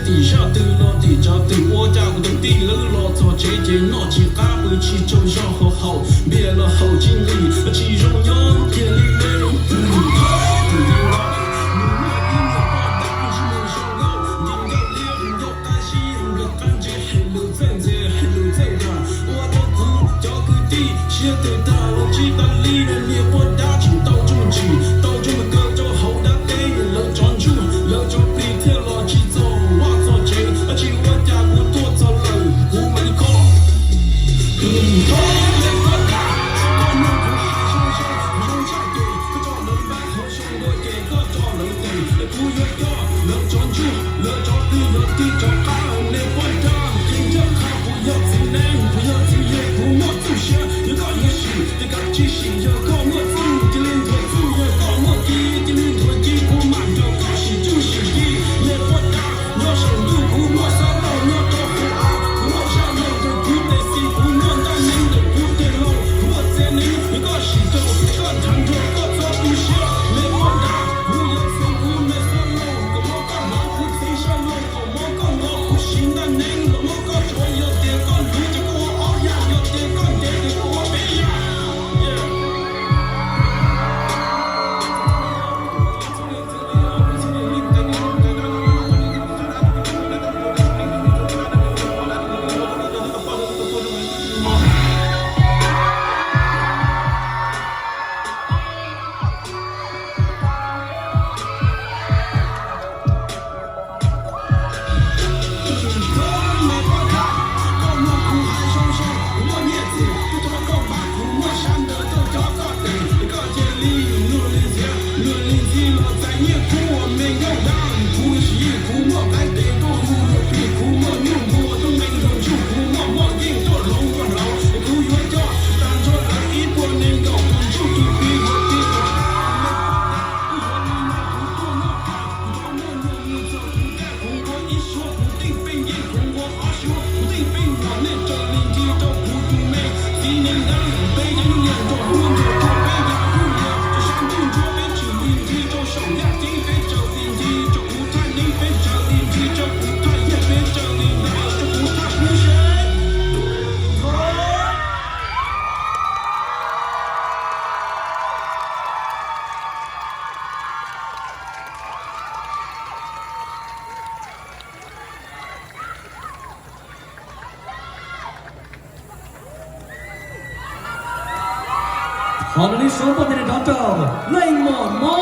Zaj twg los tim tsav twg ua cas kuv tus tij lawv los txog tsev ces noj tsis qab pw tsis tsaug zog, haus npias los haus tsis nqis, tsis zoo nyob kiag li ne. Tus tij laug nws muaj ib niag poj dab ntsej muag zoo nkauj, nkees nkauj liab nkauj qab zib nkawg qab ntse, hais lus txawj ntxias hais lus txawj nras, ua rau kuv cov kwv tij siab twb tag los tsis tas li. Niag poj dab tseem tau tsuj ntsim tau tsuj kaw rau hauv dab teb, lawv cov ntsuj lawv cov plig thiaj los tsis txog vaj txog tsev. Tsis ua cas kuv tuaj txog lawm kuv mam li kho. Tus tij laug, koj mloog kuv hais zoo zoo, zoo tshaj ces koj tso lawv npab, zoo zoo nkauj ces koj tso lawv tes. Kuv yuav coj lawv cov ntsuj lawv cov plig yuav tib rov qab. Niag poj dab qhia ncaj qha kuv yog txiv neeb, kuv yog txiv yawg, kuv muaj txuj siab. Yog koj yuav sim ces kav tsij sim, yog koj muaj txuj cia li nthuav txuj, yog koj muaj ci cia li nthuav ci, kuv mam nrog koj sim txuj sim ci. Niag poj dab nyob saum ntuj, kuv muaj xab laug nyob rau hauv av, kuv muaj zaj laug ntawm kuv tes xis, kuv muaj ntaj neeb ntawm kuv tes laug, kuv muaj txiag neeb, yog koj sim rau es koj nrhav nrog koj txhob tu siab. Niag poj dab, kuv yuav txheeb kuv me xab laug kom mob koj hnav, kuv txheeb zaj laug kom mob koj nqos, kuv siv ntaj neeb los mob koj tshuav. Yog tias koj luv ces koj ua ob yam, yog tias koj ntev ces koj ua peb yam. Qhov no ib suab poj niam nrov rau leej mom mob.